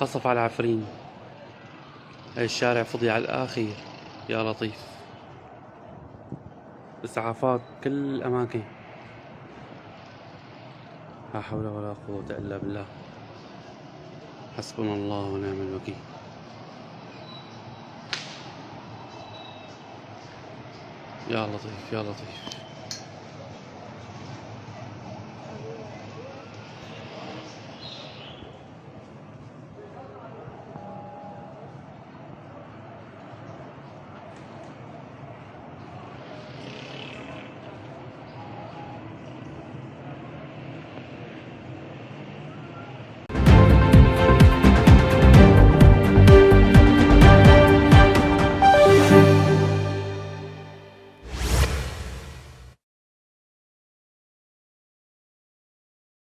قصف على عفرين. هاي الشارع فضي على الآخر، يا لطيف. إسعافات كل الأماكن. لا حول ولا قوة إلا بالله، حسبنا الله ونعم الوكيل. يا لطيف يا لطيف.